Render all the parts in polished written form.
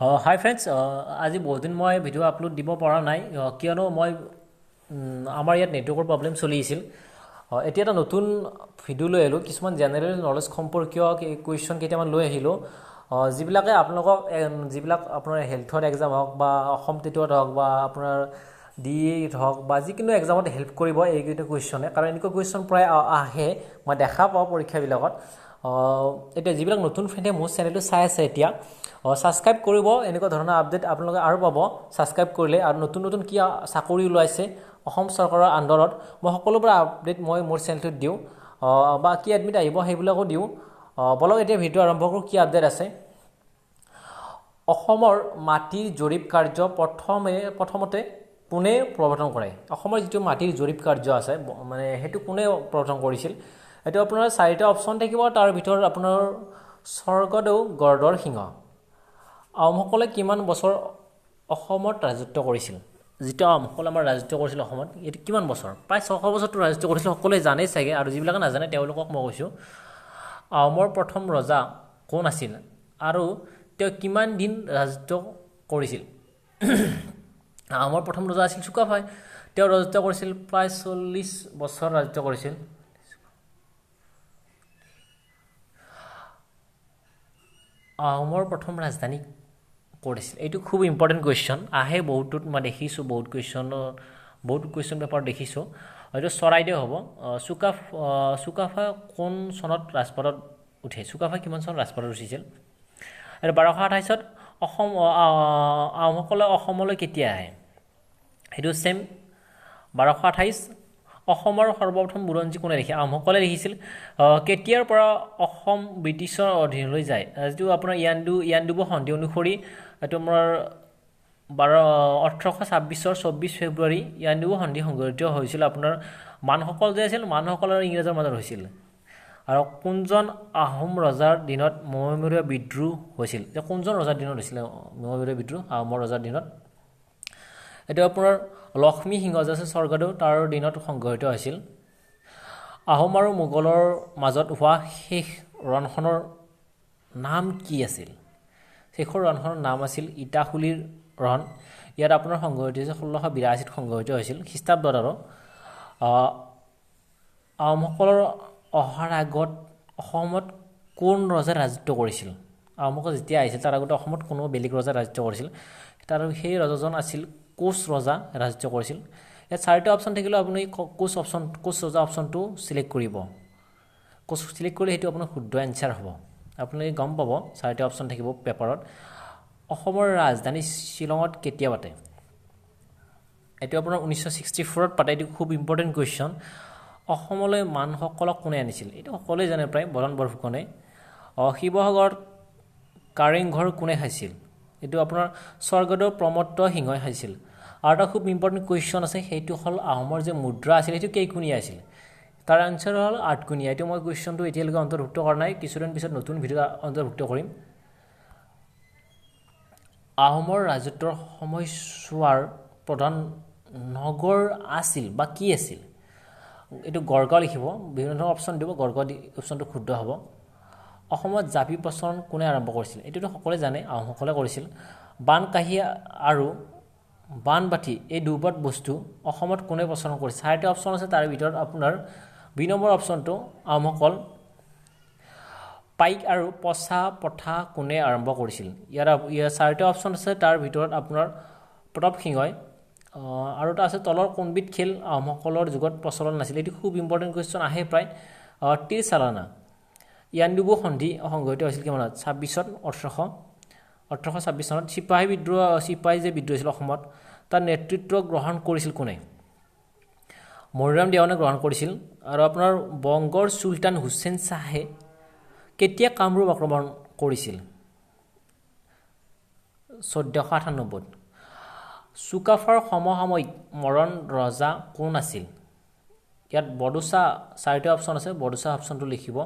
হাই friends, আজি বহুত দিন মই ভিডিঅ' আপলোড দিব পৰা নাই, কিয়নো মই আমাৰ ইয়াত নেটৱৰ্কৰ প্ৰব্লেম চলি আছিল। এতিয়া এটা নতুন ভিডিঅ' লৈ আহিলোঁ, কিছুমান জেনেৰেল নলেজ সম্পৰ্কীয় কুৱেশ্যন কেইটামান লৈ আহিলোঁ, যিবিলাকে আপোনালোকক যিবিলাক আপোনাৰ হেল্থৰ এক্সাম হওক বা অসম টেটত হওক বা আপোনাৰ ডি ইত হওক বা যিকোনো এক্সামত হেল্প কৰিব এইকেইটা কুৱেশ্যনে, কাৰণ এনেকুৱা কুৱেশ্যন প্ৰায় আহে, মই দেখা পাওঁ পৰীক্ষাবিলাকত। এতিয়া যিবিলাক নতুন ফ্ৰেণ্ডে মোৰ চেনেলটো চাই আছে এতিয়া ছাবস্ক্ৰাইব কৰিব, এনেকুৱা ধৰণৰ আপডেট আপোনালোকে আৰু পাব ছাবস্ক্ৰাইব কৰিলে। আৰু নতুন নতুন কি চাকৰি ওলাইছে অসম চৰকাৰৰ আণ্ডাৰত, মই সকলোবোৰ আপডেট মই মোৰ চেনেলটোত দিওঁ, বা কি এডমিট আহিব সেইবিলাকো দিওঁ। বলক এতিয়া ভিডিঅ' আৰম্ভ কৰোঁ, কি আপডেট আছে। অসমৰ মাটিৰ জৰীপ কাৰ্য প্ৰথমতে কোনে প্ৰৱৰ্তন কৰে? অসমৰ যিটো মাটিৰ জৰীপ কাৰ্য আছে মানে সেইটো কোনে প্ৰৱৰ্তন কৰিছিল? এইটো আপোনাৰ চাৰিটা অপশ্যন থাকিব, তাৰ ভিতৰত আপোনাৰ স্বৰ্গদেউ গড়ধৰ সিংহ। আহোমসকলে কিমান বছৰ অসমত ৰাজত্ব কৰিছিল? যিটো আহোমসকলে আমাৰ ৰাজত্ব কৰিছিল অসমত, এইটো কিমান বছৰ? প্ৰায় 600 বছৰটো ৰাজত্ব কৰিছিল, সকলোৱে জানেই চাগে, আৰু যিবিলাকে নাজানে তেওঁলোকক মই কৈছোঁ। আহোমৰ প্ৰথম ৰজা কোন আছিল আৰু তেওঁ কিমান দিন ৰাজত্ব কৰিছিল? আহোমৰ প্ৰথম ৰজা আছিল চুকাফাই, তেওঁ ৰাজত্ব কৰিছিল প্ৰায় 40 বছৰ ৰাজত্ব কৰিছিল। আহোমৰ প্ৰথম ৰাজধানী ক'ত আছিল? এইটো খুব ইম্পৰ্টেণ্ট কুৱেশ্যন আহে, বহুতত মই দেখিছোঁ, বহুত কুৱেশ্যন পেপাৰ দেখিছোঁ। এইটো চৰাইদেউ হ'ব। চুকাফা কোন চনত ৰাজপাটত উঠে? চুকাফা কিমান চনত ৰাজপাটত উঠিছিল? আৰু 1228ত অসম আহোমসকলে অসমলৈ কেতিয়া আহে? সেইটো ছেম 1228। অসমৰ সৰ্বপ্ৰথম বুৰঞ্জী কোনে লিখে? আহোমসকলে লিখিছিল। কেতিয়াৰ পৰা অসম ব্ৰিটিছৰ অধীনলৈ যায়? যিটো আপোনাৰ ইয়াণ্ডাবু সন্ধি অনুসৰি এইটো আমাৰ 1826ৰ 24 ফেব্ৰুৱাৰী ইয়াণ্ডাবু সন্ধি সংঘটিত হৈছিল। আপোনাৰ মানসকল যে আছিল, মানসকল আৰু ইংৰাজৰ মাজত হৈছিল। আৰু কোনজন আহোম ৰজাৰ দিনত মৈমৰীয়া বিদ্ৰোহ হৈছিল? যে কোনজন ৰজাৰ দিনত হৈছিলে মৈমৰীয়া বিদ্ৰোহ? আহোমৰ ৰজাৰ দিনত। এইটো আপোনাৰ লক্ষ্মী সিংহ যে আছে স্বৰ্গদেউ, তাৰ দিনত সংঘটিত হৈছিল। আহোম আৰু মোগলৰ মাজত হোৱা শেষ ৰণখনৰ নাম কি আছিল? শেষৰ ৰণখনৰ নাম আছিল ইটাখুলিৰ ৰণ। ইয়াত আপোনাৰ সংঘটিত হৈছিল 1682ত সংঘটিত হৈছিল, খ্ৰীষ্টাব্দত। আৰু আহোমসকলৰ অহাৰ আগত অসমত কোন ৰজাই ৰাজত্ব কৰিছিল? আহোমসকল যেতিয়া আহিছিল তাৰ আগতে অসমত কোনো বেলেগ ৰজাই ৰাজত্ব কৰিছিল, তাৰ সেই ৰজাজন আছিল কোচ ৰজা ৰাজত্ব কৰিছিল। ইয়াত চাৰিটা অপশ্যন থাকিলেও আপুনি কোচ ৰজা অপশ্যনটো চিলেক্ট কৰিব। কোচ চিলেক্ট কৰিলে সেইটো আপোনাৰ শুদ্ধ এনচাৰ হ'ব, আপোনালোকে গম পাব। চাৰিটা অপশ্যন থাকিব পেপাৰত। অসমৰ ৰাজধানী শ্বিলঙত কেতিয়া পাতে? এইটো আপোনাৰ 1964ত পাতে। এইটো খুব ইম্পৰ্টেণ্ট কুৱেশ্যন। অসমলৈ মানসকলক কোনে আনিছিল? এইটো সকলোৱে জানে প্ৰায়, বদন বৰফুকনে। শিৱসাগৰত কাৰেংঘৰ কোনে খাইছিল? এইটো আপোনাৰ স্বৰ্গদেউ প্ৰমত্ত সিংহই খাইছিল। আৰু এটা খুব ইম্পৰ্টেণ্ট কুৱেশ্যন আছে, সেইটো হ'ল আহোমৰ যে মুদ্ৰা আছিল সেইটো কেইকুণীয়া আছিল? তাৰ এনচাৰ হ'ল 8কুণীয়া। এইটো মই কুৱেশ্যনটো এতিয়ালৈকে অন্তৰ্ভুক্ত কৰা নাই, কিছুদিন পিছত নতুন ভিডিঅ' অন্তৰ্ভুক্ত কৰিম। আহোমৰ ৰাজত্বৰ সময়ছোৱাৰ প্ৰধান নগৰ আছিল বা কি আছিল? এইটো গড়গাঁও লিখিব, বিভিন্ন ধৰণৰ অপশ্যন দিব, গড়গাঁও অপশ্যনটো শুদ্ধ হ'ব। অসমত জাপি প্ৰচলন কোনে আৰম্ভ কৰিছিল? এইটোতো সকলোৱে জানে, আহোমসকলে কৰিছিল। বানকাহী আৰু বানবাঠি এই দুবিধ বস্তু অসমত কোনে প্ৰচলন কৰিছিল? চাৰিটা অপশ্যন আছে, তাৰ ভিতৰত আপোনাৰ বি নম্বৰ অপশ্যনটো আহোমসকল। পাইক আৰু পচা প্ৰথা কোনে আৰম্ভ কৰিছিল? ইয়াৰ চাৰিটা অপশ্যন আছে, তাৰ ভিতৰত আপোনাৰ প্ৰতাপ সিংহই। আৰু এটা আছে তলৰ কোনবিধ খেল আহোমসকলৰ যুগত প্ৰচলন নাছিল? এইটো খুব ইম্পৰ্টেণ্ট কুৱেশ্যন আহে প্ৰায়। তীৰ চালনা। ইয়াণ্ডাবু সন্ধি সংঘটিত হৈছিল কিমানত? 26ত, 1826 চনত। চিপাহী যে বিদ্ৰোহ হৈছিল অসমত, তাৰ নেতৃত্ব গ্ৰহণ কৰিছিল কোনে? মণিৰাম দেৱানে গ্ৰহণ কৰিছিল। আৰু আপোনাৰ বংগৰ চুলতান হুছেইন শ্বাহে কেতিয়া কামৰূপ আক্ৰমণ কৰিছিল? 1498ত। চুকাফাৰ সমসাময়িক মৰণ ৰজা কোন আছিল? ইয়াত বডোচা, চাৰিটা অপশ্যন আছে, বডোচা অপশ্যনটো লিখিব।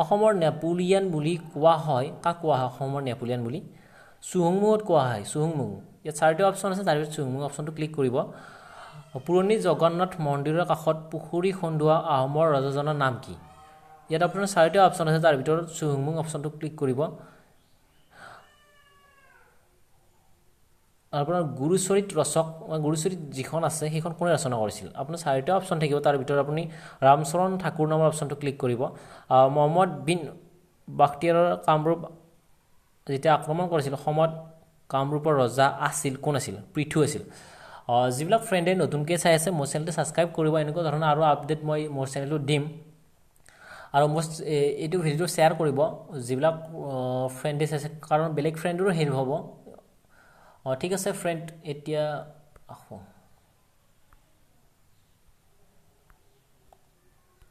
অসমৰ নেপোলিয়ন বুলি কোৱা হয় কাক কোৱা হয়? অসমৰ নেপোলিয়ন বুলি চুহুংমুঙত কোৱা হয়, চুহুংমুং। ইয়াত চাৰিটা অপশ্যন আছে, তাৰ ভিতৰত চুহুংমুং অপশ্যনটো ক্লিক কৰিব। পুৰণি জগন্নাথ মন্দিৰৰ কাষত পুখুৰী খন্দোৱা আহোমৰ ৰজাজনৰ নাম কি? ইয়াত আপোনাৰ চাৰিটা অপশ্যন আছে, তাৰ ভিতৰত চুহুংমুং অপশ্যনটো ক্লিক কৰিব। আপোনাৰ গুৰুচৰিত ৰচক, গুৰুচৰিত যিখন আছে সেইখন কোনে ৰচনা কৰিছিল? আপোনাৰ চাৰিটা অপশ্যন থাকিব, তাৰ ভিতৰত আপুনি ৰামচৰণ ঠাকুৰ নামৰ অপশ্যনটো ক্লিক কৰিব। মহম্মদ বিন বাখতিয়াৰৰ কামৰূপ যেতিয়া আক্ৰমণ কৰিছিল সময়ত কামৰূপৰ ৰজা আছিল কোন আছিল? পৃথু আছিল। যিবিলাক ফ্ৰেণ্ডে নতুনকৈ চাই আছে, মোৰ চেনেলটো ছাবস্ক্ৰাইব কৰিব। এনেকুৱা ধৰণৰ আৰু আপডেট মই মোৰ চেনেলটোত দিম আৰু মোৰ এইটো ভিডিঅ'টো শ্বেয়াৰ কৰিব যিবিলাক ফ্ৰেণ্ডে চাইছে, কাৰণ বেলেগ ফ্ৰেণ্ডৰো হেল্প হ'ব। ঠিক আছে ফ্ৰেণ্ড, এতিয়া আহোঁ।